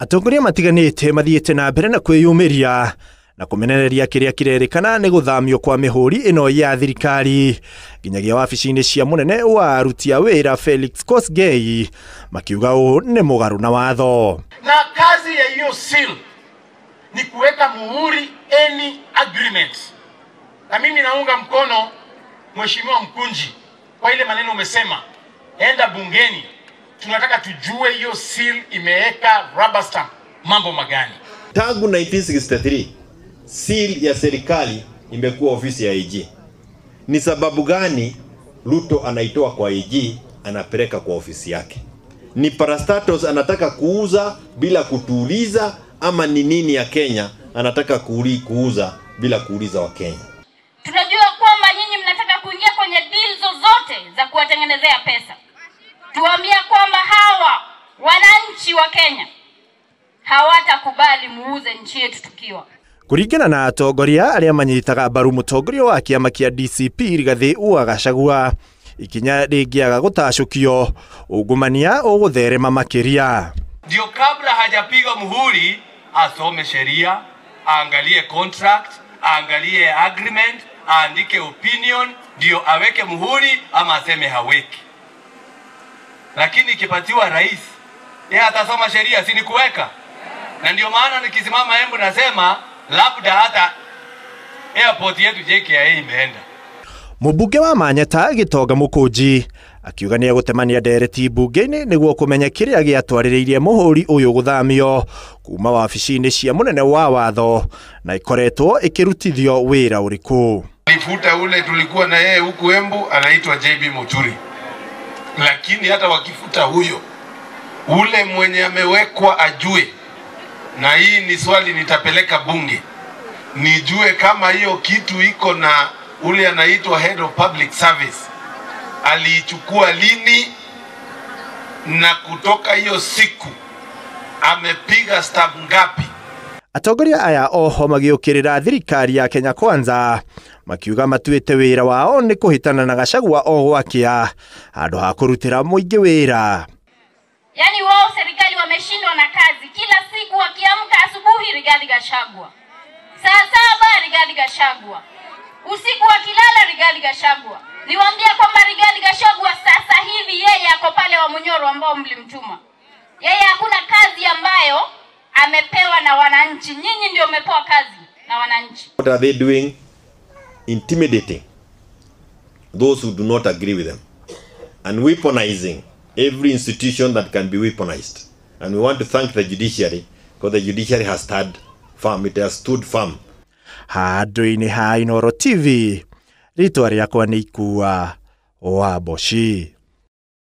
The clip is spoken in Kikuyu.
Atongoria matiganĩte mathiĩte na mbere na kwĩyumĩria na kũmenereria kĩrĩa kĩrerĩkana nĩ gũthamio kwa mĩhũri ĩno ya thirikari nginyagia wabici-inĩ cia mũnene wa aruti a wĩra Felix Kosgei, makiuga ũũ nĩ mũgarũ na watho. Na kazi ya hiyo seal ni kuweka muhuri any agreement, na mimi naunga mkono Mheshimiwa Mkunji kwa ile maneno umesema, enda bungeni, tunataka tujue hiyo seal imeweka rubber stamp mambo magani. Tangu 1963 seal ya serikali imekuwa ofisi ya AG. Ni sababu gani Ruto anaitoa kwa AG anapeleka kwa ofisi yake? Ni parastatos anataka kuuza bila kutuuliza, ama ni nini ya Kenya anataka kuuza bila kuuliza wa Kenya? Tunajua kwamba nyinyi mnataka kuingia kwenye deal zozote za kuwatengenezea pesa. Tuambia kwamba hawa wananchi wa Kenya hawatakubali muuze nchi yetu tukiwa. Kũringana na atongoria arĩa manyitaga mbaru mũtongoria wa kĩama kĩa DCP Rigathĩ wa Gachagua, ikinya rĩngĩaga gũtacũkio ungumania ũgũtherema makĩria. Ndio kabla hajapiga muhuri asome sheria, aangalie contract, aangalie agreement, aandike opinion, ndio aweke muhuri ama aseme haweki. Lakini ikipatiwa rais, yeye atasoma sheria, si ni kuweka? Na ndio maana nikisimama Embu nasema labda hata airport yetu JKIA imeenda. Mũmbunge wa Manyata Gĩtonga Mũkũnji akiuga nĩ egũtemania ndereti mbunge-inĩ nĩguo kũmenya kĩrĩa gĩatwarĩrĩirie mũhũri ũyũ gũthamio kuma wabici-inĩ cia mũnene wa watho na ikoretwo ĩkĩrutithio wĩra ũrĩkũ. Alifuta ule tulikuwa na yeye huku Embu anaitwa JB Muturi, lakini hata wakifuta huyo ule mwenye amewekwa ajue, na hii ni swali nitapeleka bunge nijue kama hiyo kitu iko na ule anaitwa head of public service aliichukua lini, na kutoka hiyo siku amepiga stamp ngapi. Atongoria aya oho magĩũkĩrĩra thirikari ya Kenya Kwanza makiuga matuĩte wĩra wao nĩ kũhĩtana na Gachagua o gwakĩa handũ ha kũrutĩra mũingĩ wĩra. Yaani wao serikali wameshindwa na kazi. Kila siku wakiamka asubuhi Rigathi Gachagua, saa 7 Rigathi Gachagua, usiku wakilala Rigathi Gachagua. Niwaambia kwamba Rigathi Gachagua sasa hivi yeye ako pale wa Munyoro ambao mlimtuma. Yeye hakuna kazi ambayo amepewa na wananchi. Nyinyi ndio mmepewa kazi na wananchi. What are they doing? Intimidating those who do not agree with them and weaponizing every institution that can be weaponized. And we want to thank the judiciary, because the judiciary has stood firm. It has stood firm. Handũ-inĩ ha Inooro TV, rĩtwa rĩakwa nĩ Ikua wa Mboci.